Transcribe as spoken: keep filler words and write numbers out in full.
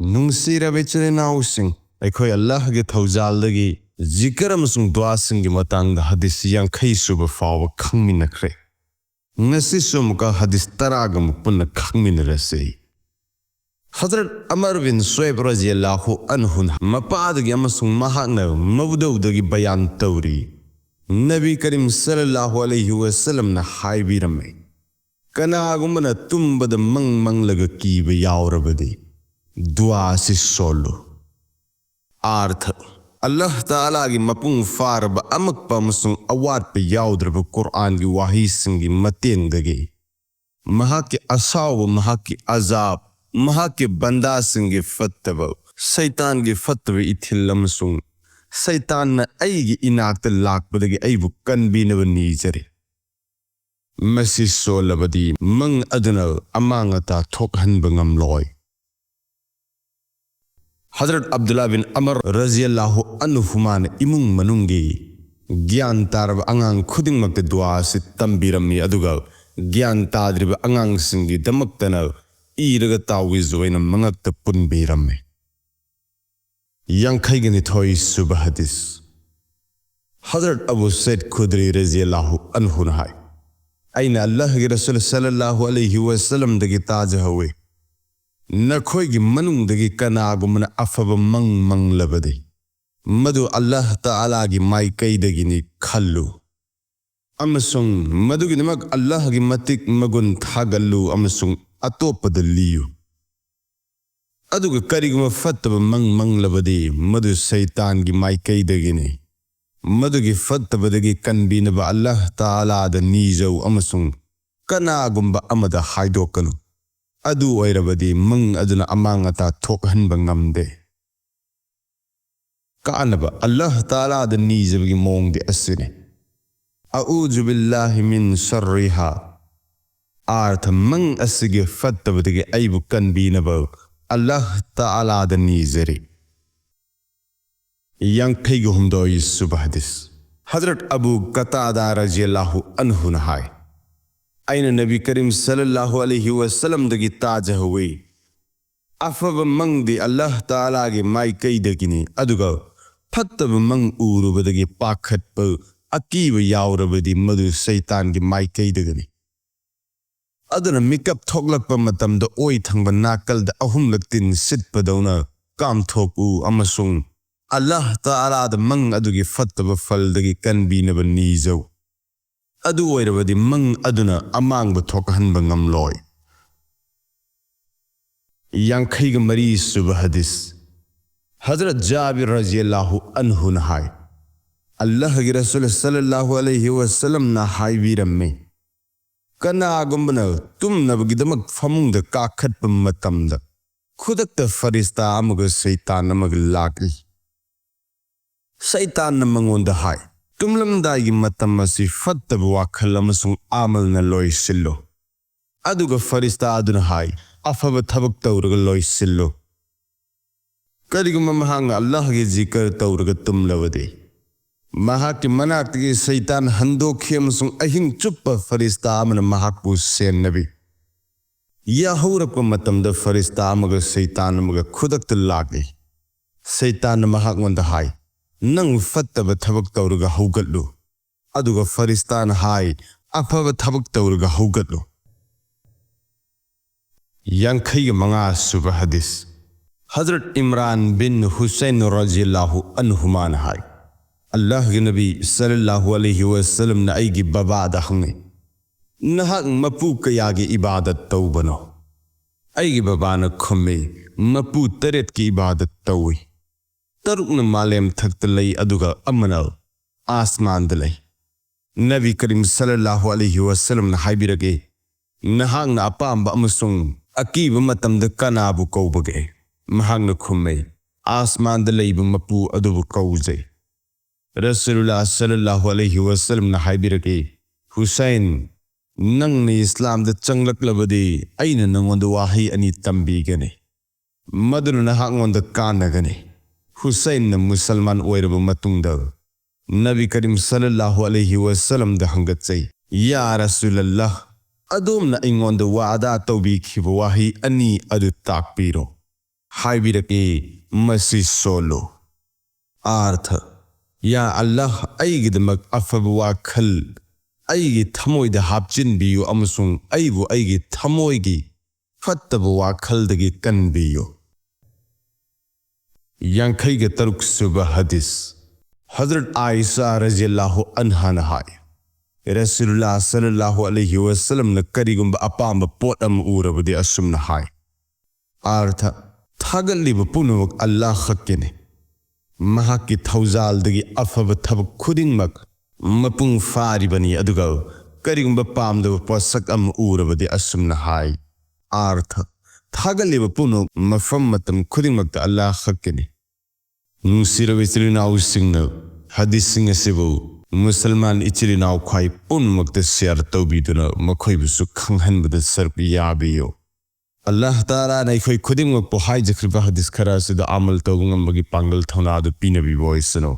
ꯅꯨꯡꯁꯤꯔꯕ ꯏꯆꯤꯜ ꯏꯅꯥꯎꯁꯤꯡ, ꯑꯩꯈꯣꯏ ꯑꯜꯂꯥꯍꯒꯤ ꯊꯧꯖꯥꯜꯗꯒꯤ ꯖꯤꯀꯔ ꯑꯃꯁꯨꯡ ꯗꯨꯋꯥꯁꯤꯡꯒꯤ ꯃꯇꯥꯡꯗ ꯍꯗꯤꯁ ꯌꯥꯡꯈꯩ ꯁꯨꯕ ꯐꯥꯎꯕ ꯈꯪꯃꯤꯟꯅꯈ꯭ꯔꯦ꯫ ꯉꯁꯤꯁꯨ ꯑꯃꯨꯛꯀ ꯍꯗꯤꯁ ꯇꯔꯥꯒ ꯑꯃꯨꯛ ꯄꯨꯟꯅ ꯈꯪꯃꯤꯟꯅꯔꯁꯤ꯫ ꯍꯖꯔꯠ ꯑꯃꯔ ꯕꯤꯟ ꯁꯨꯋꯦꯕ ꯔꯖꯤꯌꯜꯂꯥꯍꯨ ꯑꯟꯍꯨꯅ ꯃꯄꯥꯗꯒꯤ ꯑꯃꯁꯨꯡ ꯃꯍꯥꯛꯅ ꯃꯕꯨꯗꯧꯗꯒꯤ ꯕꯌꯥꯟ ꯇꯧꯔꯤ, ꯅꯕꯤ ꯀꯔꯤꯝ ꯁꯜꯂꯜꯂꯥꯍꯨ ꯑꯂꯩꯍꯤ ꯋꯁꯜꯂꯝꯅ ꯍꯥꯏꯕꯤꯔꯝꯃꯤ, "ꯀꯅꯥꯒꯨꯝꯕꯅ ꯇꯨꯝꯕꯗ ꯃꯪ ꯃꯪꯂꯒ ꯀꯤꯕ ꯌꯥꯎꯔꯕꯗꯤ ꯗꯨꯋꯥ ꯑꯁꯤ ꯁꯣꯜꯂꯨ"꯫ ꯑꯥꯔꯊ: ꯑꯜꯂꯥꯍ ꯇꯥꯂꯥꯒꯤ ꯃꯄꯨꯡ ꯐꯥꯔꯕ, ꯑꯃꯛꯄ ꯑꯃꯁꯨꯡ ꯑꯋꯥꯠꯄ ꯌꯥꯎꯗ꯭ꯔꯕ ꯀꯨꯔꯑꯥꯟꯒꯤ ꯋꯥꯍꯩꯁꯤꯡꯒꯤ ꯃꯇꯦꯡꯗꯒꯤ ꯃꯍꯥꯛꯀꯤ ꯑꯁꯥꯎꯕ, ꯃꯍꯥꯛꯀꯤ ꯑꯖꯥꯕ, ꯃꯍꯥꯛꯀꯤ ꯕꯟꯗꯥꯁꯤꯡꯒꯤ ꯐꯠꯇꯕ, ꯁꯩꯇꯥꯟꯒꯤ ꯐꯠꯇꯕ ꯏꯊꯤꯜ ꯑꯃꯁꯨꯡ ꯁꯩꯇꯥꯟꯅ ꯑꯩꯒꯤ ꯏꯅꯥꯛꯇ ꯂꯥꯛꯄꯗꯒꯤ ꯑꯩꯕꯨ ꯀꯟꯕꯤꯅꯕ ꯅꯤꯖꯔꯤ꯫ ꯃꯁꯤ ꯁꯣꯜꯂꯕꯗꯤ ꯃꯪ ꯑꯗꯨꯅ ꯑꯃꯥꯡ ꯑꯇꯥ ꯊꯣꯛꯍꯟꯕ ꯉꯝꯂꯣꯏ꯫ ꯍꯖꯔꯠ ꯑꯕꯗꯨꯜꯂꯥ ꯕꯤꯟ ꯑꯃꯔ ꯔꯖꯤꯌꯜꯂꯥꯍꯨ ꯑꯟꯍꯨꯃꯥꯅ ꯏꯃꯨꯡ ꯃꯅꯨꯡꯒꯤ ꯒ꯭ꯌꯥꯟ ꯇꯥꯔꯕ ꯑꯉꯥꯡ ꯈꯨꯗꯤꯡꯃꯛꯇ ꯗꯨꯋꯥ ꯑꯁꯤ ꯇꯝꯕꯤꯔꯝꯃꯤ, ꯑꯗꯨꯒ ꯒ꯭ꯌꯥꯟ ꯇꯥꯗ꯭ꯔꯤꯕ ꯑꯉꯥꯡꯁꯤꯡꯒꯤꯗꯃꯛꯇꯅ ꯏꯔꯒ ꯇꯥꯋꯤꯖ ꯑꯣꯏꯅ ꯃꯉꯛꯇ ꯄꯨꯟꯕꯤꯔꯝꯃꯤ꯫ ꯌꯥꯡꯈꯩꯒ ꯅꯤꯊꯣꯏ ꯁꯨꯕ ꯍꯗꯤꯁ꯫ ꯍꯖꯔꯠ ꯑꯕꯨ ꯁꯩꯗ ꯈꯨꯗ꯭ꯔꯤ ꯔꯖꯤꯌꯜꯂꯥꯍꯨ ꯑꯟꯍꯨꯅ ꯍꯥꯏ, "ꯑꯩꯅ ꯑꯜꯂꯥꯍꯒꯤ ꯔꯁꯨꯜ ꯁꯜꯂꯜꯂꯥꯍꯨ ꯑꯂꯩꯍꯤ ꯋꯁꯜꯂꯝꯗꯒꯤ ꯇꯥꯖꯍꯧꯏ, ꯅꯈꯣꯏꯒꯤ ꯃꯅꯨꯡꯗꯒꯤ ꯀꯅꯥꯒꯨꯝꯕꯅ ꯑꯐꯕ ꯃꯪ ꯃꯪꯂꯕꯗꯤ, ꯃꯗꯨ ꯑꯜꯂꯥꯍ ꯇꯥꯂꯥꯒꯤ ꯃꯥꯏꯀꯩꯗꯒꯤꯅꯤ ꯈꯜꯂꯨ, ꯑꯃꯁꯨꯡ ꯃꯗꯨꯒꯤꯗꯃꯛ ꯑꯜꯂꯥꯍꯒꯤ ꯃꯇꯤꯛ ꯃꯒꯨꯟ ꯊꯥꯒꯠꯂꯨ ꯑꯃꯁꯨꯡ ꯑꯇꯣꯞꯄꯗ ꯂꯤꯌꯨ꯫ ꯑꯗꯨꯒ ꯀꯔꯤꯒꯨꯝꯕ ꯐꯠꯇꯕ ꯃꯪ ꯃꯪꯂꯕꯗꯤ, ꯃꯗꯨ ꯁꯩꯇꯥꯟꯒꯤ ꯃꯥꯏꯀꯩꯗꯒꯤꯅꯤ꯫ ꯃꯗꯨꯒꯤ ꯐꯠꯇꯕꯗꯒꯤ ꯀꯟꯕꯤꯅꯕ ꯑꯜꯂꯥꯍ ꯇꯥꯂꯥꯗ ꯅꯤꯖꯧ ꯑꯃꯁꯨꯡ ꯀꯅꯥꯒꯨꯝꯕ ꯑꯃꯗ ꯍꯥꯏꯗꯣꯛꯀꯅꯨ꯫ ꯑꯗꯨ ꯑꯣꯏꯔꯕꯗꯤ ꯃꯪ ꯑꯗꯨꯅ ꯑꯃꯥꯡ ꯑꯇꯥ ꯊꯣꯛꯍꯟꯕ ꯉꯝꯗꯦ"꯫ ꯀꯥꯟꯅꯕ ꯑꯜꯂꯥꯍ ꯇꯥꯂꯥꯗ ꯅꯤꯖꯕꯒꯤ ꯃꯑꯣꯡꯗꯤ ꯑꯁꯤꯅꯤ: "ꯑꯎꯖꯨ ꯕꯤꯜꯂꯥꯍꯤ ꯃꯤꯟ ꯁꯔ꯭ꯔꯤꯍꯥ"꯫ ꯑꯥꯔꯊ: ꯃꯪ ꯑꯁꯤꯒꯤ ꯐꯠꯇꯕꯗꯒꯤ ꯑꯩꯕꯨ ꯀꯟꯕꯤꯅꯕ ꯑꯜꯂꯥꯍ ꯇꯥꯂꯥꯗ ꯅꯤꯖꯔꯤ꯫ ꯌꯥꯡꯈꯩꯒ ꯍꯨꯝꯗꯣꯏ ꯁꯨꯕ ꯍꯗꯤꯁ꯫ ꯍꯖꯔꯠ ꯑꯕꯨ ꯀꯇꯥꯗꯥ ꯔꯖꯤꯌꯜꯂꯥꯍꯨ ꯑꯟꯍꯨꯅ ꯍꯥꯏ, "ꯑꯩꯅ ꯅꯕꯤ ꯀꯔꯤꯝ ꯁꯜꯂꯜꯂꯥꯍꯨ ꯑꯂꯩꯍꯤ ꯋꯁꯜꯂꯝꯗꯒꯤ ꯇꯥꯖꯍꯧꯏ, ꯑꯐꯕ ꯃꯪꯗꯤ ꯑꯜꯂꯥꯍ ꯇꯥꯂꯥꯒꯤ ꯃꯥꯏꯀꯩꯗꯒꯤꯅꯤ, ꯑꯗꯨꯒ ꯐꯠꯇꯕ ꯃꯪ ꯎꯔꯨꯕꯗꯒꯤ ꯄꯥꯈꯠꯄ, ꯑꯀꯤꯕ ꯌꯥꯎꯔꯕꯗꯤ ꯃꯗꯨ ꯁꯩꯇꯥꯟꯒꯤ ꯃꯥꯏꯀꯩꯗꯒꯤꯅꯤ꯫ ꯑꯗꯨꯅ ꯃꯤꯀꯞ ꯊꯣꯛꯂꯛꯄ ꯃꯇꯝꯗ ꯑꯣꯏ ꯊꯪꯕ ꯅꯥꯀꯜꯗ ꯑꯍꯨꯝꯂꯛ ꯇꯤꯟ ꯁꯤꯠꯄꯗꯧꯅ ꯀꯥꯝꯊꯣꯛꯎ ꯑꯃꯁꯨꯡ ꯑꯜꯂꯥꯍ ꯇꯥꯂꯥꯗ ꯃꯪ ꯑꯗꯨꯒꯤ ꯐꯠꯇꯕ ꯐꯜꯗꯒꯤ ꯀꯟꯕꯤꯅꯕ ꯅꯤꯖꯧ꯫ ꯑꯗꯨ ꯑꯣꯏꯔꯕꯗꯤ ꯃꯪ ꯑꯗꯨꯅ ꯑꯃꯥꯡꯕ ꯊꯣꯛꯍꯟꯕ ꯉꯝꯂꯣꯏ꯫ ꯌꯥꯡꯈꯩꯒ ꯃꯔꯤ ꯁꯨꯕ ꯍꯗꯤꯁ꯫ ꯍꯖꯔꯠ ꯖꯥꯕꯤꯔ ꯔꯖꯤꯌꯜꯂꯥꯍꯨ ꯑꯟꯍꯨꯅ ꯍꯥꯏ, ꯑꯜꯂꯥꯍꯒꯤ ꯔꯁꯨꯜ ꯁꯜꯂꯜꯂꯥꯍꯨ ꯑꯂꯩꯍꯤ ꯋꯁꯜꯂꯝꯅ ꯍꯥꯏꯕꯤꯔꯝꯃꯤ, ꯀꯅꯥꯒꯨꯝꯕꯅ ꯇꯨꯝꯅꯕꯒꯤꯗꯃꯛ ꯐꯃꯨꯡꯗ ꯀꯥꯈꯠꯄ ꯃꯇꯝꯗ ꯈꯨꯗꯛꯇ ꯐꯔꯤꯁꯇꯥ ꯑꯃꯒ ꯁꯩꯇꯥꯟ ꯑꯃꯒ ꯂꯥꯛꯏ꯫ ꯁꯩꯇꯥꯟꯅ ꯃꯉꯣꯟꯗ ꯍꯥꯏ, ꯇꯨꯝꯂꯝꯗꯥꯏꯒꯤ ꯃꯇꯝ ꯑꯁꯤ ꯐꯠꯇꯕ ꯋꯥꯈꯜ ꯑꯃꯁꯨꯡ ꯑꯃꯜꯅ ꯂꯣꯏꯁꯤꯜꯂꯨ꯫ ꯑꯗꯨꯒ ꯐꯔꯤꯁꯇꯥ ꯑꯗꯨꯅ ꯍꯥꯏ, ꯑꯐꯕ ꯊꯕꯛ ꯇꯧꯔꯒ ꯂꯣꯏꯁꯤꯜꯂꯨ꯫ ꯀꯔꯤꯒꯨꯝꯕ ꯃꯍꯥꯛꯅ ꯑꯜꯂꯥꯍꯒꯤ ꯖꯤꯀꯔ ꯇꯧꯔꯒ ꯇꯨꯝꯂꯕꯗꯤ, ꯃꯍꯥꯛꯀꯤ ꯃꯅꯥꯛꯇꯒꯤ ꯁꯩꯇꯥꯟ ꯍꯟꯗꯣꯛꯈꯤ ꯑꯃꯁꯨꯡ ꯑꯍꯤꯡ ꯆꯨꯞꯄ ꯐꯔꯤꯁꯇꯥ ꯑꯃꯅ ꯃꯍꯥꯛꯄꯨ ꯁꯦꯟꯅꯕꯤ꯫ ꯌꯥꯍꯧꯔꯛꯄ ꯃꯇꯝꯗ ꯐꯔꯤꯁꯇꯥ ꯑꯃꯒ ꯁꯩꯇꯥꯟ ꯑꯃꯒ ꯈꯨꯗꯛꯇ ꯂꯥꯛꯏ꯫ ꯁꯩꯇꯥꯟꯅ ꯃꯍꯥꯛꯉꯣꯟꯗ ꯍꯥꯏ, "ꯅꯪ ꯐꯠꯇꯕ ꯊꯕꯛ ꯇꯧꯔꯒ ꯍꯧꯒꯠꯂꯨ"꯫ ꯑꯗꯨꯒ ꯐꯔꯤꯁꯇꯥꯅ ꯍꯥꯏ, "ꯑꯐꯕ ꯊꯕꯛ ꯇꯧꯔꯒ ꯍꯧꯒꯠꯂꯨ"꯫ ꯌꯥꯡꯈꯩꯒ ꯃꯉꯥ ꯁꯨꯕ ꯍꯗꯤꯁ꯫ ꯍꯖꯔꯠ ꯏꯝꯔꯥꯟ ꯕꯤꯟ ꯍꯨꯁꯩꯟ ꯔꯖꯤꯌꯜꯂꯥꯍꯨ ꯑꯟꯍꯨꯃꯥꯅ ꯍꯥꯏ, ꯑꯜꯂꯥꯍꯒꯤ ꯅꯕꯤ ꯁꯜꯂꯜꯂꯥꯍꯨ ꯑꯂꯩꯍꯤ ꯋꯁꯜꯂꯝꯅ ꯑꯩꯒꯤ ꯕꯕꯥꯗ ꯍꯪꯉꯤ, "ꯅꯍꯥꯛ ꯃꯄꯨ ꯀꯌꯥꯒꯤ ꯏꯕꯥꯗꯠ ꯇꯧꯕꯅꯣ?" ꯑꯩꯒꯤ ꯕꯕꯥꯅ ꯈꯨꯝꯃꯤ, "ꯃꯄꯨ ꯇꯔꯦꯠꯀꯤ ꯏꯕꯥꯗꯠ ꯇꯧꯏ꯫ ꯇꯔꯨꯛꯅ ꯃꯥꯂꯦꯝ ꯊꯛꯇ ꯂꯩ, ꯑꯗꯨꯒ ꯑꯃꯅ ꯑꯥꯁꯃꯥꯟꯗ ꯂꯩ"꯫ ꯅꯕꯤ ꯀꯔꯤꯝ ꯁꯜꯂꯜꯂꯥꯍꯨ ꯑꯂꯩꯍꯤ ꯋꯁꯜꯂꯝꯅ ꯍꯥꯏꯕꯤꯔꯛꯏ, "ꯅꯍꯥꯛꯅ ꯑꯄꯥꯝꯕ ꯑꯃꯁꯨꯡ ꯑꯀꯤꯕ ꯃꯇꯝꯗ ꯀꯅꯥꯕꯨ ꯀꯧꯕꯒꯦ?" ꯃꯍꯥꯛꯅ ꯈꯨꯝꯃꯤ, "ꯑꯥꯁꯃꯥꯟꯗ ꯂꯩꯕ ꯃꯄꯨ ꯑꯗꯨꯕꯨ ꯀꯧꯖꯩ"꯫ ꯔꯁꯨꯂꯨꯜꯂꯥꯍ ꯁꯜꯂꯜꯂꯥꯍꯨ ꯑꯂꯩꯍꯤ ꯋꯁꯜꯂꯝꯅ ꯍꯥꯏꯕꯤꯔꯛꯏ, "ꯍꯨꯁꯩꯟ, ꯅꯪꯅ ꯏꯁꯂꯥꯝꯗ ꯆꯪꯂꯛꯂꯕꯗꯤ ꯑꯩꯅ ꯅꯉꯣꯟꯗ ꯋꯥꯍꯩ ꯑꯅꯤ ꯇꯝꯕꯤꯒꯅꯤ, ꯃꯗꯨꯅ ꯅꯍꯥꯛꯉꯣꯟꯗ ꯀꯥꯟꯅꯒꯅꯤ"꯫ ꯍꯨꯁꯩꯟꯅ ꯃꯨꯁꯜꯃꯥꯟ ꯑꯣꯏꯔꯕ ꯃꯇꯨꯡꯗ ꯅꯕꯤ ꯀꯔꯤꯝ ꯁꯜꯂꯜꯂꯥꯍꯨ ꯑꯂꯩꯍꯤ ꯋꯁꯜꯂꯝꯗ ꯍꯪꯒꯠꯆꯩ, "ꯌꯥ ꯔꯁꯨꯂꯜꯂꯥꯍ, ꯑꯗꯣꯝꯅ ꯑꯩꯉꯣꯟꯗ ꯋꯥꯗꯥ ꯇꯧꯕꯤꯈꯤꯕ ꯋꯥꯍꯩ ꯑꯅꯤ ꯑꯗꯨ ꯇꯥꯛꯄꯤꯔꯣ꯫ ꯍꯥꯏꯕꯤꯔꯛꯏ, ꯃꯁꯤ ꯁꯣꯜꯂꯨ꯫ ꯑꯥꯔꯊ: ꯌꯥ ꯑꯜꯂꯥꯍ, ꯑꯩꯒꯤꯗꯃꯛ ꯑꯐꯕ ꯋꯥꯈꯜ ꯑꯩꯒꯤ ꯊꯃꯣꯏꯗ ꯍꯥꯞꯆꯤꯟꯕꯤꯌꯨ ꯑꯃꯁꯨꯡ ꯑꯩꯕꯨ ꯑꯩꯒꯤ ꯊꯃꯣꯏꯒꯤ ꯐꯠꯇꯕ ꯋꯥꯈꯜꯗꯒꯤ ꯀꯟꯕꯤꯌꯨ꯫ ꯌꯥꯡꯈꯩꯒ ꯇꯔꯨꯛ ꯁꯨꯕ ꯍꯗꯤꯁ꯫ ꯍꯖꯔꯠ ꯑꯥꯏꯁꯥ ꯔꯖꯤꯌꯜꯂꯥꯍꯨ ꯑꯟꯍꯥꯅ ꯍꯥꯏ, ꯔꯁꯨꯂꯨꯜꯂꯥꯍ ꯁꯜꯂꯜꯂꯥꯍꯨ ꯑꯂꯩꯍꯤ ꯋꯁꯜꯂꯝꯅ ꯀꯔꯤꯒꯨꯝꯕ ꯑꯄꯥꯝꯕ ꯄꯣꯠ ꯑꯃ ꯎꯔꯕꯗꯤ ꯑꯁꯨꯝꯅ ꯍꯥꯏ꯫ ꯑꯥꯔꯊ: ꯊꯥꯒꯠꯂꯤꯕ ꯄꯨꯝꯅꯃꯛ ꯑꯜꯂꯥꯍ ꯈꯛꯀꯤꯅꯤ꯫ ꯃꯍꯥꯛꯀꯤ ꯊꯧꯖꯥꯜꯗꯒꯤ ꯑꯐꯕ ꯊꯕꯛ ꯈꯨꯗꯤꯡꯃꯛ ꯃꯄꯨꯡ ꯐꯥꯔꯤꯕꯅꯤ, ꯑꯗꯨꯒ ꯀꯔꯤꯒꯨꯝꯕ ꯄꯥꯝꯗꯕ ꯄꯣꯠꯁꯛ ꯑꯃ ꯎꯔꯕꯗꯤ ꯑꯁꯨꯝꯅ ꯍꯥꯏ꯫ ꯑꯥꯔꯊ: ꯊꯥꯒꯠꯂꯤꯕ ꯄꯨꯝꯅꯃꯛ ꯃꯐꯝ ꯃꯇꯝ ꯈꯨꯗꯤꯡꯃꯛꯇ ꯑꯜꯂꯥꯍ ꯈꯛꯀꯤꯅꯤ꯫ ꯅꯨꯡꯁꯤꯔꯕ ꯏꯆꯤꯜ ꯏꯅꯥꯎꯁꯤꯡꯅ ꯍꯗꯤꯁꯁꯤꯡ ꯑꯁꯤꯕꯨ ꯃꯨꯁꯜꯃꯥꯟ ꯏꯆꯤꯜ ꯏꯅꯥꯎ ꯈ꯭ꯋꯥꯏ ꯄꯨꯝꯅꯃꯛꯇ ꯁꯤꯌꯥꯔ ꯇꯧꯕꯤꯗꯨꯅ ꯃꯈꯣꯏꯕꯨꯁꯨ ꯈꯪꯍꯟꯕꯗ ꯁꯔꯨꯛ ꯌꯥꯕꯤꯌꯨ꯫ ꯑꯜꯂꯥꯍ ꯇꯥꯂꯥꯅ ꯑꯩꯈꯣꯏ ꯈꯨꯗꯤꯡꯃꯛꯄꯨ ꯍꯥꯏꯖꯈ꯭ꯔꯤꯕ ꯍꯗꯤꯁ ꯈꯔ ꯑꯁꯤꯗ ꯑꯃꯜ ꯇꯧꯕ ꯉꯝꯕꯒꯤ ꯄꯥꯡꯒꯜ ꯊꯧꯅꯥ ꯑꯗꯨ ꯄꯤꯅꯕꯤꯕ ꯑꯣꯏꯁꯅꯨ꯫